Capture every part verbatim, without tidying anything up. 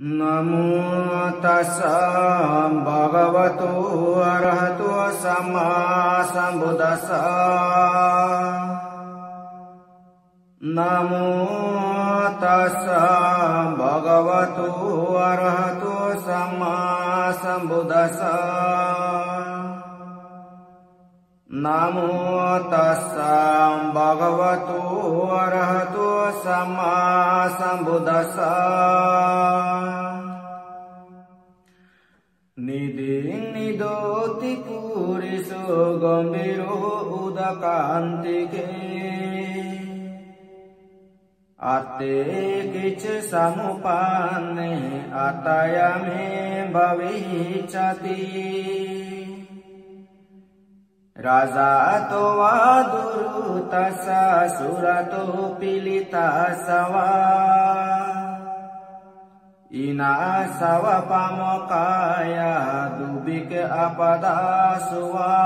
Namo tassa bhagavato arahato sammāsambuddhassa. Namo tassa bhagavato arahato sammāsambuddhassa. Namo tassa bhagavato arahato sammāsambuddhassa. Nidiṃ niddoti puriso gambhīro udakantike. Atthi kicci samuppanne atthāya me bhavissati. Rājato vā duratthassa surato pīḷitassa vā. Inassa vā pāmokkhāya dubbhikkhāpadāsu vā.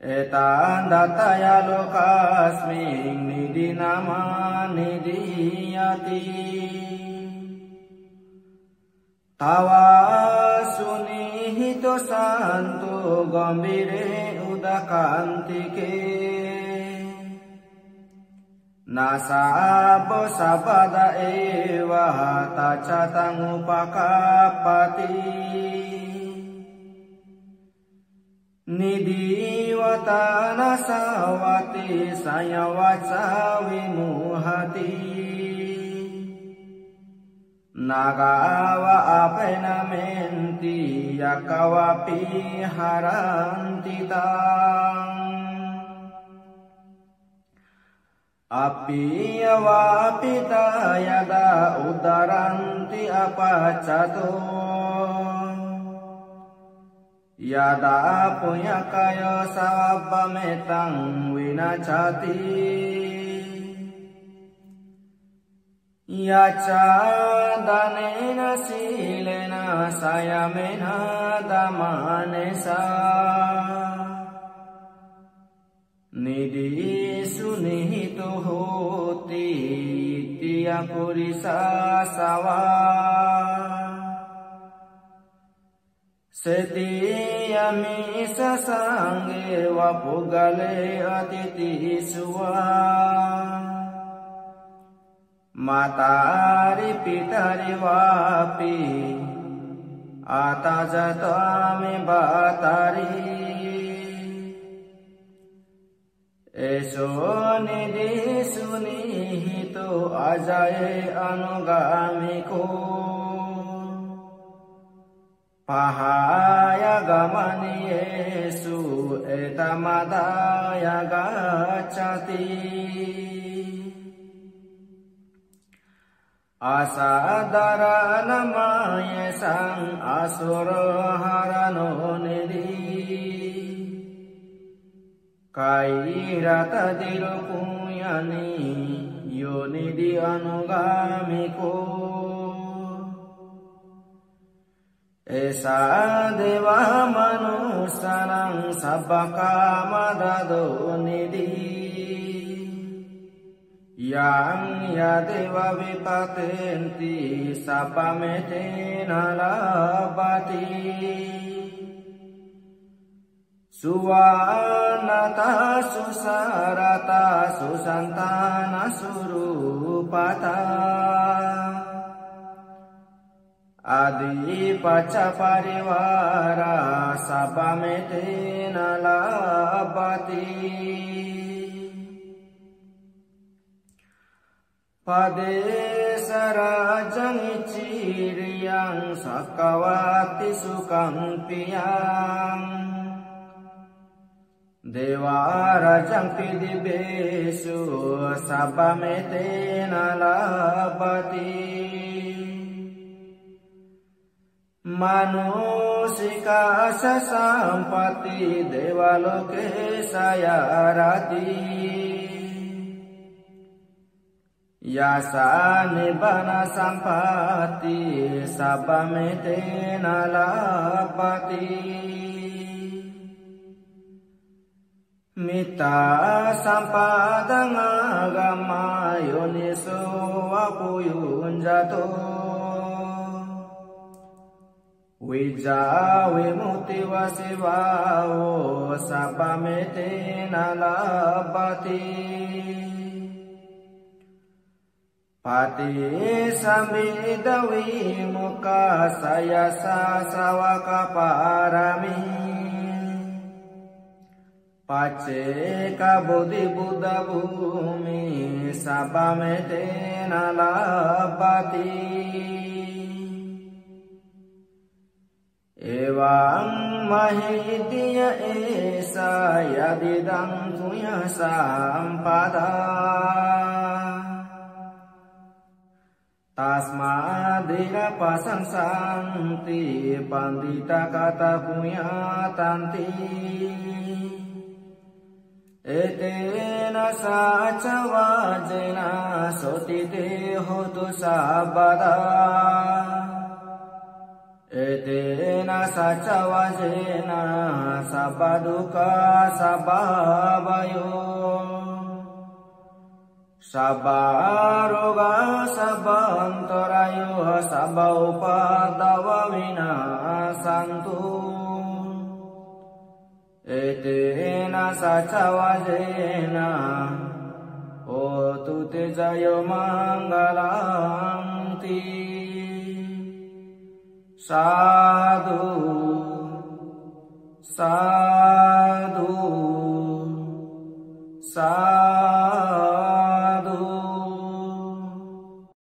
Etaṃ dattāya lokasmiṃ niddhi nāma niddhiyati. Tāvā suṇihito santo gambhīre udakantike. Na sabbo sabbadha eva tacchataṃ upakappati. Niddhi vā tanāsavatti sayaṃvassa vimuccati. Nāgā vā apesamanti yakkhā vā viharanti taṃ. Appiya vā appiya yadā udaranti apaccato. Yadā puññakāyo sabbametaṃ vināyati. Yassa dānena sīlena saññamena damānesa. Niddhi suṇihito hoti. Iti yaṃ purisassa vā. Setiyamhi saṅghe vā puggale atītesu vā. Mātali pitāli vāpi atthajātā me bhātali. Eso niddhi suṇihito ajjhaye anugāmiko. Pahāya gamaniyesu etamādāya gacchati. Asadāraṇamāyesaṃ asoloharaṇo niddhi. Kaiyatha dhīro puññāni yo niddhi anugāmiko. Esa devamanussānaṃ sabbakammadāto niddhi. Yaṃ yā devā vipatenti sabbametena labhati. Suvaṇṇatā susalātā susantānā surūpatā. Addhipaccaparivārā sabbametena labhati. Padeserajjaṃ icciriyaṃ cakkavattī sukampiyaṃ. Devārajjaṃ pidivesu sabbametena labhati. Mānusikā ca sampatti devaloke ca yā rakkhi. Yā ca nibbānasampatti sabbametena labhati. Nimittasampadaṃ āgamma yoniso va uppayuñjāto vijjā vimutti va jīvavho sabbam etena labhati. Paṭisambidha vimuccassa yassa sāvakapāramī paccekabuddhi buddhabhūmi sabbam etena labhati. Evaṃ mahītiyā esā yadidaṃ puññasampadā tasmā dīnā pasāsanti paṇḍitakātapuññatanti. Etena saccavajjena sotthi te hotu sabbadā. Etena saccavajjena sabbadukkhā sabbabhayā sabbarogā sabbantarāyā sabbupaddavā vinassantu. Etena saccavajjena hotu te jayamaṅgalanti. Sādhu, sādhu, sādhu.